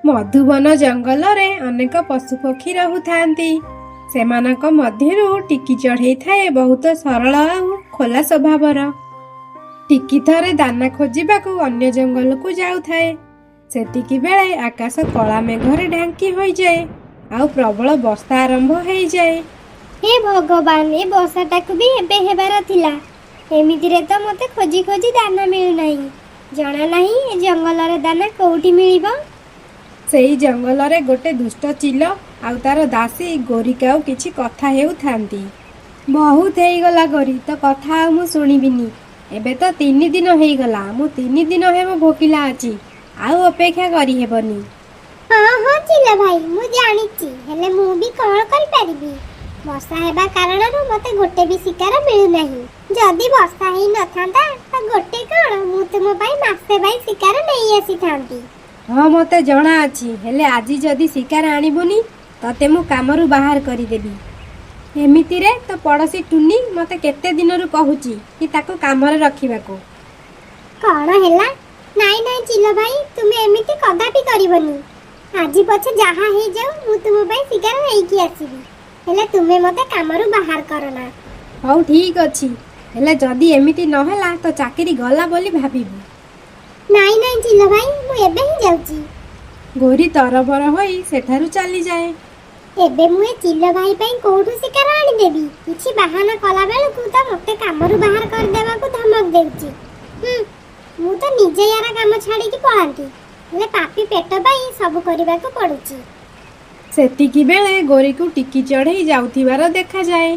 ମଧୁବନ ଜଙ୍ଗଲରେ ଅନେକ ପଶୁପକ୍ଷୀ ରହୁଥାନ୍ତି। ସେମାନଙ୍କ ମଧ୍ୟରୁ ଟିକି ଚଢ଼େଇ ଥାଏ ବହୁତ ସରଳ ଆଉ ଖୋଲା ସ୍ୱଭାବର। ଟିକି ଥରେ ଦାନା ଖୋଜିବାକୁ ଅନ୍ୟ ଜଙ୍ଗଲକୁ ଯାଉଥାଏ। ସେତିକି ବେଳେ ଆକାଶ କଳା ମେଘରେ ଢାଙ୍କି ହୋଇଯାଏ ଆଉ ପ୍ରବଳ ବର୍ଷା ଆରମ୍ଭ ହେଇଯାଏ। ହେ ଭଗବାନ, ଏ ବର୍ଷାଟାକୁ ବି ଏବେ ହେବାର ଥିଲା। ଏମିତିରେ ତ ମୋତେ ଖୋଜି ଖୋଜି ଦାନା ମିଳୁନାହିଁ। ଜଣା ନାହିଁ ଏ ଜଙ୍ଗଲରେ ଦାନା କୋଉଠି ମିଳିବ। ସେଇ ଜଙ୍ଗଲରେ ଗୋଟେ ଦୁଷ୍ଟ ଚିଲ ଆଉ ତାର ଦାସୀ ଗୋରି କାଉ କିଛି କଥା ହେଉଥାନ୍ତି। ବହୁତ ହେଇଗଲା ଗୋରି, ତୋ କଥା ଆଉ ମୁଁ ଶୁଣିବିନି। ଏବେ ତ 3 ଦିନ ହେଇଗଲା, ମୁଁ 3 ଦିନ ହେବ ଭୋକିଲା ଅଛି, ଆଉ ଅପେକ୍ଷା କରିହେବନି। ହଁ ହଁ ଚିଲ ଭାଇ, ମୁଁ ଜାଣିଛି। ହେଲେ ମୁଁ ବି କ'ଣ କରିପାରିବି? ବର୍ଷା ହେବା କାରଣରୁ ମୋତେ ଗୋଟେ ବି ଶିକାର ମିଳୁନାହିଁ। ଯଦି ବର୍ଷା ହେଇ ନଥାନ୍ତା ତ ଗୋଟେ କ'ଣ, ମୁଁ ତୁମ ପାଇଁ ମାସେ ପାଇଁ ଶିକାର ନେଇ ଆସିଥାନ୍ତି। ହଁ, ମୋତେ ଜଣା ଅଛି। ହେଲେ ଆଜି ଯଦି ଶିକାର ଆଣିବୁନି, ତତେ ମୁଁ କାମରୁ ବାହାର କରିଦେବି। ଏମିତିରେ ତୋ ପଡ଼ୋଶୀ ଟୁନି ମୋତେ କେତେ ଦିନରୁ କହୁଛି କି ତାକୁ କାମରେ ରଖିବାକୁ। କ'ଣ ହେଲା? ନାଇଁ ନାଇଁ ଚିଲ ଭାଇ, ତୁମେ ଏମିତି କଦାପି କରିବନି। ଆଜି ପଛେ ଯାହା ହେଇଯାଉ, ମୁଁ ତୁମ ପାଇଁ ଶିକାର ନେଇକି ଆସିବି। ହେଲେ ତୁମେ ମୋତେ କାମରୁ ବାହାର କରନା। ହଉ, ଠିକ୍ ଅଛି। ହେଲେ ଯଦି ଏମିତି ନହେଲା, ତ ଚାକିରି ଗଲା ବୋଲି ଭାବିବୁ। ନାଇଁ ନାଇଁ ଚିଲ ଭାଇ, ମୁଁ ଏବେ ହିଁ ଯାଉଛି। ଗୋରି ତରବର ହୋଇ ସେଠାରୁ ଚାଲିଯାଏ। ଏବେ ମୁଁ ଏ ଚିଲ ଭାଇ ପାଇଁ କୋଉଠୁ ଶିକାର ଆଣିଦେବି? କିଛି ବାହାନା କଲା ବେଳକୁ ତ ମୋତେ କାମରୁ ବାହାର କରିଦେବାକୁ ଧମକ ଦେଉଛି। ହୁଁ ମୁଁ ତ ନିଜେ ୟାର କାମ ଛାଡ଼ିକି ପଳାନ୍ତି, ହେଲେ ପାପି ପେଟ ପାଇଁ ସବୁ କରିବାକୁ ପଡୁଛି। ସେତିକି ବେଳେ ଗୋରିକୁ ଟିକି ଚଢ଼େଇ ଯାଉଥିବାର ଦେଖାଯାଏ।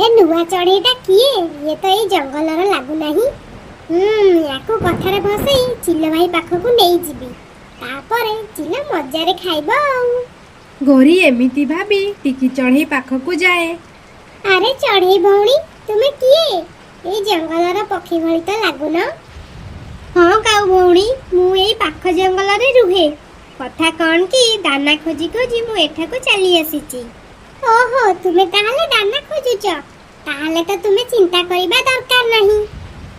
ଏ ନୂଆ ଚଢ଼େଇଟା କିଏ? ଇଏ ତ ଏଇ ଜଙ୍ଗଲର ଲାଗୁନାହିଁ। ୟାକୁ କଥାରେ ଫସେଇ ଚିଲ ଭାଇ ପାଖକୁ ନେଇଯିବି। ତାପରେ ଚିଲ ମଜାରେ ଖାଇବ ଆଉ। ଗୋରି ଏମିତି ଭାବି ଟିକି ଚଢ଼େଇ ପାଖକୁ ଯାଏ। ଆରେ ଚଢ଼େଇ ଭଉଣୀ, ତୁମେ କିଏ? ଏଇ ଜଙ୍ଗଲର ପକ୍ଷୀ ଭଳି ତ ଲାଗୁନ। ହଁ କାଉ ଭଉଣୀ, ମୁଁ ଏଇ ପାଖ ଜଙ୍ଗଲରେ ରୁହେ। କଥା କ'ଣ କି, ଦାନା ଖୋଜି ଖୋଜି ମୁଁ ଏଠାକୁ ଚାଲି ଆସିଛି। ଓହୋ, ତୁମେ ତାହେଲେ ଦାନା ଖୋଜୁଛ। ତାହେଲେ ତ ତୁମେ ଚିନ୍ତା କରିବା ଦରକାର ନାହିଁ।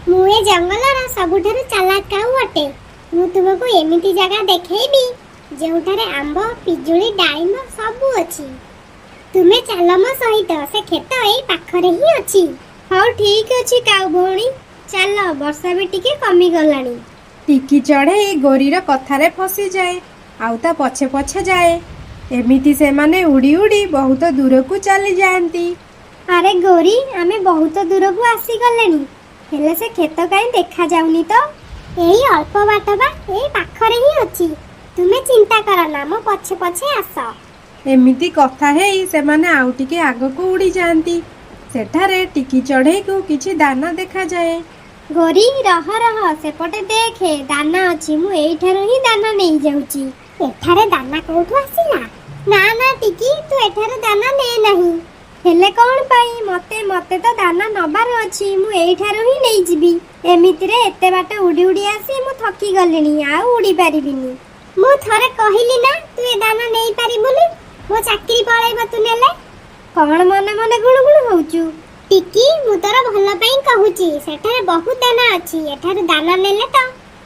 ମୁଁ ଏ ଜଙ୍ଗଲର ସବୁଠାରୁ ଚାଲାକ କାଉ ଅଟେ। ମୁଁ ତୁମକୁ ଏମିତି ଜାଗା ଦେଖେଇବି ଯେଉଁଠାରେ ଆମ୍ବ, ପିଜୁଳି, ଡାଳିମ୍ବ ସବୁ ଅଛି। ତୁମେ ଚାଲ ମୋ ସହିତ, ସେ କ୍ଷେତ ଏଇ ପାଖରେ ହିଁ ଅଛି। ହଉ, ଠିକ ଅଛି କାଉ ଭଉଣୀ, ଚାଲ। ବର୍ଷା ବି ଟିକେ କମିଗଲାଣି। ଟିକି ଚଢ଼େଇ ଗୋରିର କଥାରେ ଫସିଯାଏ ଆଉ ତା ପଛେ ପଛେ ଯାଏ। ଏମିତି ସେମାନେ ଉଡ଼ି ଉଡ଼ି ବହୁତ ଦୂରକୁ ଚାଲିଯାଆନ୍ତି। ଆରେ ଗୋରି, ଆମେ ବହୁତ ଦୂରକୁ ଆସିଗଲେଣି, ହେଲେ ସେ କ୍ଷେତ କାହିଁ ଦେଖାଯାଉନି ତ? ଏଇ ଅଳ୍ପ ବାଟ ବା, ଏଇ ପାଖରେ ହିଁ ଅଛି। ତୁମେ ଚିନ୍ତା କର ନା, ମୋ ପଛେ ପଛେ ଆସ। ଏମିତି କଥା ହେଇ ସେମାନେ ଆଉ ଟିକେ ଆଗକୁ ଉଡ଼ିଯାଆନ୍ତି। ସେଠାରେ ଟିକି ଚଢ଼େଇକୁ କିଛି ଦାନା ଦେଖାଯାଏ। ଗୋରି, ରହ ରହ, ସେପଟେ ଦେଖେ ଦାନା ଅଛି। ମୁଁ ଏଇଠାରୁ ହିଁ ଦାନା ନେଇଯାଉଛି। ଏଠାରେ ଦାନା କୋଉଠୁ ଆସିଲା? ନା ନା ଟିକି, ତୁ ଏଠାରୁ ଦାନା ନେ ନାହିଁ। ହେଲେ କ'ଣ ପାଇଁ? ମତେ ମତେ ତ ଦାନା ନବାର ଅଛି, ମୁଁ ଏଇଠାରୁ ହିଁ ନେଇଯିବି। ଏମିତିରେ ଏତେ ବାଟ ଉଡ଼ି ଉଡ଼ି ଆସି ମୁଁ ଥକି ଗଲିଣି, ଆଉ ଉଡ଼ି ପାରିବିନି। ମୁଁ ଥରେ କହିଲି ନା, ତୁ ଏ ଦାନା ନେଇପାରିବୁନି। ମୋ ଚାକିରି ପଳେଇବ ତୁ ନେଲେ। କ'ଣ ମନେ ମନେ ଗୁଣୁ ଗୁଣୁ ହଉଛୁ? ଟିକି, ମୁଁ ତୋର ଭଲ ପାଇଁ କହୁଛି। ସେଠାରେ ବହୁତ ଦାନା ଅଛି। ଏଠାରୁ ଦାନା ନେଲେ ତ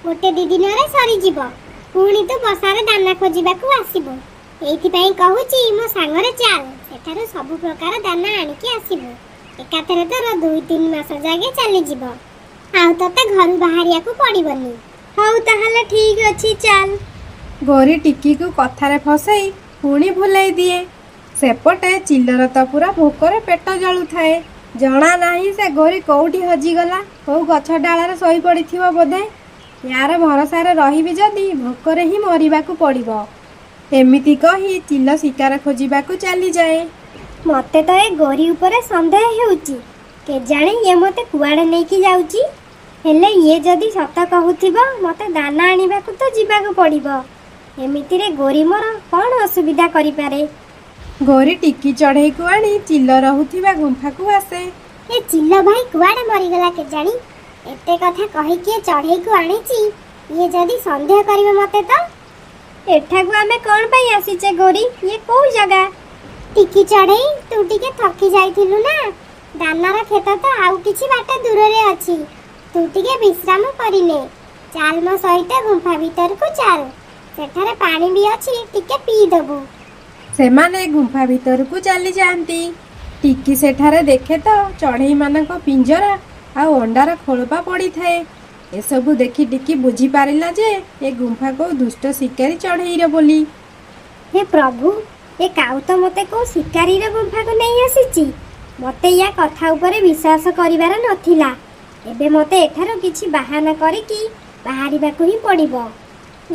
ଗୋଟେ ଦି ଦିନରେ ସରିଯିବ। ପୁଣି ତୁ ବର୍ଷାରେ ଦାନା ଖୋଜିବାକୁ ଆସିବୁ। ଏଇଥିପାଇଁ କହୁଛି, ମୋ ସାଙ୍ଗରେ ଚାଲ, ସେଠାରୁ ସବୁ ପ୍ରକାର ଦାନା ଆଣିକି ଆସିବୁ। ଏକାଥରେ ତୋର 2-3 ମାସ ଯାକେ ଚାଲିଯିବ, ଆଉ ତତେ ଘରୁ ବାହାରିବାକୁ ପଡ଼ିବନି। ହଉ ତାହେଲେ ଠିକ ଅଛି, ଚାଲ। ଗୋରି ଟିକିକୁ କଥାରେ ଫସେଇ ପୁଣି ଭୁଲେଇ ଦିଏ। ସେପଟେ ଚିଲର ତ ପୁରା ଭୋକରେ ପେଟ ଜଳୁଥାଏ। ଜଣା ନାହିଁ ସେ ଗୋରି କୋଉଠି ହଜିଗଲା। କୋଉ ଗଛ ଡାଳରେ ଶୋଇପଡ଼ିଥିବ ବୋଧେ। ୟାର ଭରସାରେ ରହିବି ଯଦି, ଭୋକରେ ହିଁ ମରିବାକୁ ପଡ଼ିବ। ଏମିତି କହି ଚିଲ ଶିକାର ଖୋଜିବାକୁ ଚାଲିଯାଏ। ମତେ ତ ଏ ଗୋରି ଉପରେ ସନ୍ଦେହ ହେଉଛି। କେଜାଣି ଇଏ ମୋତେ କୁଆଡ଼େ ନେଇକି ଯାଉଛି। ହେଲେ ଇଏ ଯଦି ସତ କହୁଥିବ, ମୋତେ ଦାନା ଆଣିବାକୁ ତ ଯିବାକୁ ପଡ଼ିବ। ଏମିତିରେ ଗୋରି ମୋର କ'ଣ ଅସୁବିଧା କରିପାରେ? ଗୋରି ଟିକି ଚଢ଼େଇକୁ ଆଣି ଚିଲ ରହୁଥିବା ଗୁମ୍ଫାକୁ ଆସେ। ଏ ଚିଲ ଭାଇ କୁଆଡ଼େ ମରିଗଲା କେଜାଣି? ଏତେ କଥା କହିକି ଏ ଚଢ଼େଇକୁ ଆଣିଛି, ଇଏ ଯଦି ସନ୍ଦେହ କରିବ ମତେ ତ? ଏଠାକୁ ଆମେ କ'ଣ ପାଇଁ ଆସିଛେ ଗୋରି? ଇଏ କୋଉ ଜାଗା? ଟିକି ଚଢ଼େଇ, ତୁ ଟିକେ ଥକି ଯାଇଥିଲୁ ନା? ଦାନାର କ୍ଷେତ ତ ଆଉ କିଛି ବାଟ ଦୂରରେ ଅଛି। ତୁ ଟିକେ ବିଶ୍ରାମ କରିନେ। ଚାଲ, ମୋ ସହିତ ଗୁମ୍ଫା ଭିତରକୁ ଚାଲ। ସେଠାରେ ପାଣି ବି ଅଛି, ଟିକେ ପିଇଦବୁ। ସେମାନେ ଗୁମ୍ଫା ଭିତରକୁ ଚାଲିଯାଆନ୍ତି। ଟିକି ସେଠାରେ ଦେଖେ ତ ଚଢ଼େଇମାନଙ୍କ ପିଞ୍ଜରା ଆଉ ଅଣ୍ଡାର ଖୋଳପା ପଡ଼ିଥାଏ। ଏସବୁ ଦେଖି ଟିକି ବୁଝିପାରିଲା ଯେ ଏ ଗୁମ୍ଫା କୋଉ ଦୁଷ୍ଟ ଶିକାରୀ ଚଢ଼େଇର ବୋଲି। ହେ ପ୍ରଭୁ, ଏ କାଉ ତ ମୋତେ କୋଉ ଶିକାରୀର ଗୁମ୍ଫାକୁ ନେଇ ଆସିଛି। ମୋତେ ୟା କଥା ଉପରେ ବିଶ୍ୱାସ କରିବାର ନଥିଲା। ଏବେ ମୋତେ ଏଠାରୁ କିଛି ବାହାନା କରିକି ବାହାରିବାକୁ ହିଁ ପଡ଼ିବ।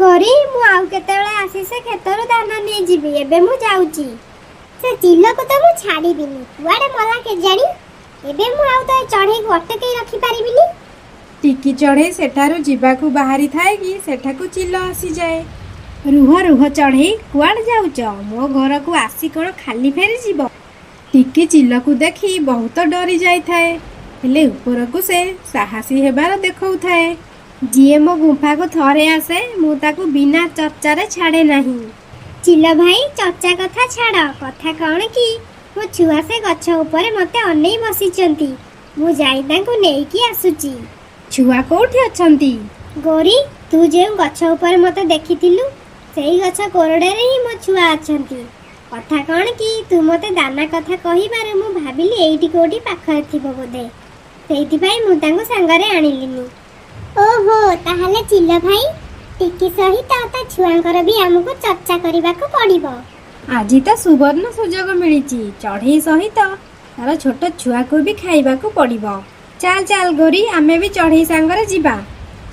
ଗରି, ମୁଁ ଆଉ କେତେବେଳେ ଆସି ସେ କ୍ଷେତରୁ ଧାନ ନେଇଯିବି। ଏବେ ମୁଁ ଯାଉଛି। ସେ ଚିଲକୁ ତ ମୁଁ ଛାଡ଼ିବିନି। କୁଆଡ଼େ ମଲା କେଜାଣି। ଏବେ ମୁଁ ଆଉ ତ ଏ ଚଢ଼େଇକୁ ଅଟକେଇ ରଖିପାରିବିନି। ଟିକି ଚଢ଼େଇ ସେଠାରୁ ଯିବାକୁ ବାହାରିଥାଏ କି ସେଠାକୁ ଚିଲ ଆସିଯାଏ। ରୁହ ରୁହ ଚଢ଼େଇ, କୁଆଡ଼େ ଯାଉଛ? ମୋ ଘରକୁ ଆସି କ'ଣ ଖାଲି ଫେରିଯିବ? ଟିକି ଚିଲକୁ ଦେଖି ବହୁତ ଡରି ଯାଇଥାଏ, ହେଲେ ଉପରକୁ ସେ ସାହସୀ ହେବାର ଦେଖାଉଥାଏ। ଯିଏ ମୋ ଗୁମ୍ଫାକୁ ଥରେ ଆସେ, ମୁଁ ତାକୁ ବିନା ଚର୍ଚ୍ଚାରେ ଛାଡ଼େ ନାହିଁ। ଚିଲ ଭାଇ, ଚର୍ଚ୍ଚା କଥା ଛାଡ଼। କଥା କ'ଣ କି, ମୋ ଛୁଆ ସେ ଗଛ ଉପରେ ମୋତେ ଅନେଇ ବସିଛନ୍ତି। ମୁଁ ଯାଇ ତାଙ୍କୁ ନେଇକି ଆସୁଛି। ଛୁଆ କୋଉଠି ଅଛନ୍ତି? ଗୌରୀ, ତୁ ଯେଉଁ ଗଛ ଉପରେ ମୋତେ ଦେଖିଥିଲୁ, ସେଇ ଗଛ କୋରଡ଼ାରେ ହିଁ ମୋ ଛୁଆ ଅଛନ୍ତି। କଥା କ'ଣ କି, ତୁ ମୋତେ ଦାନା କଥା କହିବାରୁ ମୁଁ ଭାବିଲି ଏଇଠି କୋଉଠି ପାଖରେ ଥିବ ବୋଧେ। ସେଇଥିପାଇଁ ମୁଁ ତାଙ୍କୁ ସାଙ୍ଗରେ ଆଣିଲିନି। ଓହୋ, ତାହେଲେ ଚିଲ ଭାଇ, ଟିକି ସହିତ ତା ଛୁଆଙ୍କର ବି ଆମକୁ ଚର୍ଚ୍ଚା କରିବାକୁ ପଡ଼ିବ। ଆଜି ତ ସୁବର୍ଣ୍ଣ ସୁଯୋଗ ମିଳିଛି। ଚଢ଼େଇ ସହିତ ତାର ଛୋଟ ଛୁଆକୁ ବି ଖାଇବାକୁ ପଡ଼ିବ। ଚାଲ ଚାଲ ଗୋରି, ଆମେ ବି ଚଢ଼େଇ ସାଙ୍ଗରେ ଯିବା।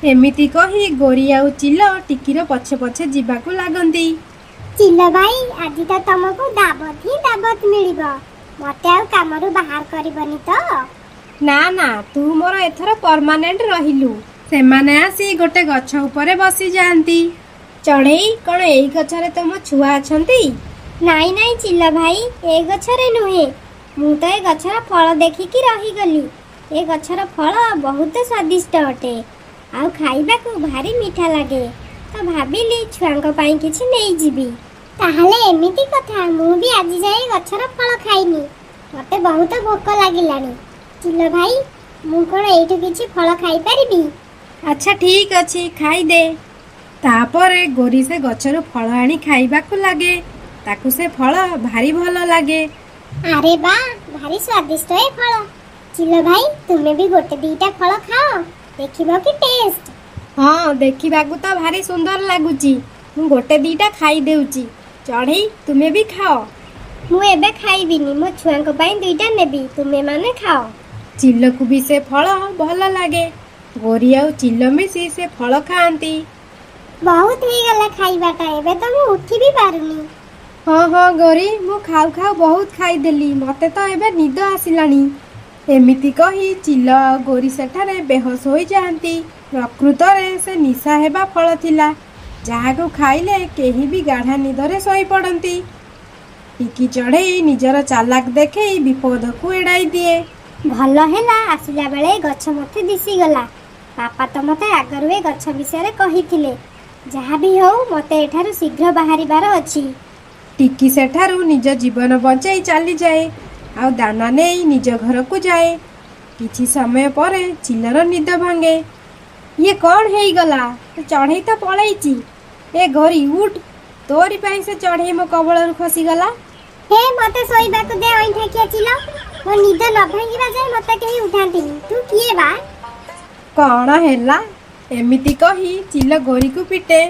ଏମିତି କହି ଗୋରି ଆଉ ଚିଲ ଟିକିର ପଛେ ପଛେ ଯିବାକୁ ଲାଗନ୍ତି। ଚିଲ ଭାଇ, ଆଜି ତ ତମକୁ ଦାବତ ହିଁ ଦାବତ ମିଳିବ। ମତେ ଆଉ କାମରୁ ବାହାର କରିବନି ତ? ନା ନା, ତୁ ମୋର ଏଥର ପରମାନେଣ୍ଟ ରହିଲୁ। ସେମାନେ ଆସି ଗୋଟେ ଗଛ ଉପରେ ବସିଯାଆନ୍ତି। ଚଢ଼େଇ, କ'ଣ ଏଇ ଗଛରେ ତମ ଛୁଆ ଅଛନ୍ତି? ନାଇଁ ନାଇଁ ଚିଲ ଭାଇ, ଏ ଗଛରେ ନୁହେଁ। ମୁଁ ତ ଏ ଗଛର ଫଳ ଦେଖିକି ରହିଗଲି। ଏ ଗଛର ଫଳ ବହୁତ ସ୍ୱାଦିଷ୍ଟ ଅଟେ ଆଉ ଖାଇବାକୁ ଭାରି ମିଠା ଲାଗେ। ତ ଭାବିଲି ଛୁଆଙ୍କ ପାଇଁ କିଛି ନେଇଯିବି। ତାହେଲେ ଏମିତି କଥା। ମୁଁ ବି ଆଜି ଯାଏ ଗଛର ଫଳ ଖାଇନି। ମତେ ବହୁତ ଭୋକ ଲାଗିଲାଣି। ଚିଲ ଭାଇ, ମୁଁ କ'ଣ ଏଇଠୁ କିଛି ଫଳ ଖାଇପାରିବି? ଆଚ୍ଛା, ଠିକ ଅଛି, ଖାଇଦେ। ତାପରେ ଗୋରି ସେ ଗଛରୁ ଫଳ ଆଣି ଖାଇବାକୁ ଲାଗେ। ତାକୁ ସେ ଫଳ ଭାରି ଭଲ ଲାଗେ। ଆରେ ବା, ଭାରି ସ୍ୱାଦିଷ୍ଟ ଏ ଫଳ। ଚିଲ ଭାଇ, ତୁମେ ବି ଗୋଟେ ଦିଟା ଫଳ ଖାଅ, ଦେଖିବ କି ଟେଷ୍ଟ। ହଁ, ଦେଖିବାକୁ ତ ଭାରି ସୁନ୍ଦର ଲାଗୁଛି। ମୁଁ ଗୋଟେ ଦିଟା ଖାଇଦେଉଛି। ଚଢ଼େଇ, ତୁମେ ବି ଖାଅ। ମୁଁ ଏବେ ଖାଇବିନି। ମୋ ଛୁଆଙ୍କ ପାଇଁ ଦୁଇଟା ନେବି। ତୁମେମାନେ ଖାଅ। ଚିଲକୁ ବି ସେ ଫଳ ଭଲ ଲାଗେ। ଗୋରି ଆଉ ଚିଲ ମିଶି ସେ ଫଳ ଖାଆନ୍ତି। ବହୁତ ହେଇଗଲା ଖାଇବାଟା। ଏବେ ତ ମୁଁ ଉଠି ବି ପାରୁନି। ହଁ ହଁ ଗୋରି, ମୁଁ ଖାଉ ଖାଉ ବହୁତ ଖାଇଦେଲି। ମତେ ତ ଏବେ ନିଦ ଆସିଲାଣି। ଏମିତି କହି ଚିଲ ଆଉ ଗୋରି ସେଠାରେ ବେହୋସ ହୋଇଯାଆନ୍ତି। ପ୍ରକୃତରେ ସେ ନିଶା ହେବା ଫଳ ଥିଲା, ଯାହାକୁ ଖାଇଲେ କେହି ବି ଗାଢ଼ା ନିଦରେ ଶୋଇପଡ଼ନ୍ତି। ଟିକି ଚଢ଼େଇ ନିଜର ଚାଲାକ ଦେଖେଇ ବିପଦକୁ ଏଡ଼ାଇ ଦିଏ। ଭଲ ହେଲା, ଆସିଲା ବେଳେ ଏ ଗଛ ମତେ ଦିଶିଗଲା। ବାପା ତ ମତେ ଆଗରୁ ଏ ଗଛ ବିଷୟରେ କହିଥିଲେ। ଯାହା ବି ହଉ, ମତେ ଏଠାରୁ ଶୀଘ୍ର ବାହାରିବାର ଅଛି। ଟିକି ସେଠାରୁ ନିଜ ଜୀବନ ବଞ୍ଚାଇ ଚାଲିଯାଏ ଆଉ ଦାନା ନେଇ ନିଜ ଘରକୁ ଯାଏ। କିଛି ସମୟ ପରେ ଚିଲର ନିଦ ଭାଙ୍ଗେ। ଇଏ କ'ଣ ହେଇଗଲା? ସେ ଚଢ଼େଇ ତ ପଳେଇଛି। ଏ ଗୋରି, ଉଠ, ତୋରି ପାଇଁ ସେ ଚଢ଼େଇ ମୋ କବଳରୁ ଖସିଗଲା। ହେ, ମତେ ଶୋଇବାକୁ ଦେ ଅଇଁଠାକିଆ ଚିଲ। ମୋ ନିଦ ନ ଭାଙ୍ଗିବା ଯାଏ ମତେ କେହି ଉଠାନ୍ତିନି। ତୁ କିଏ ବା? କ'ଣ ହେଲା? ଏମିତି କହି ଚିଲ ଗୋରିକୁ ପିଟେ।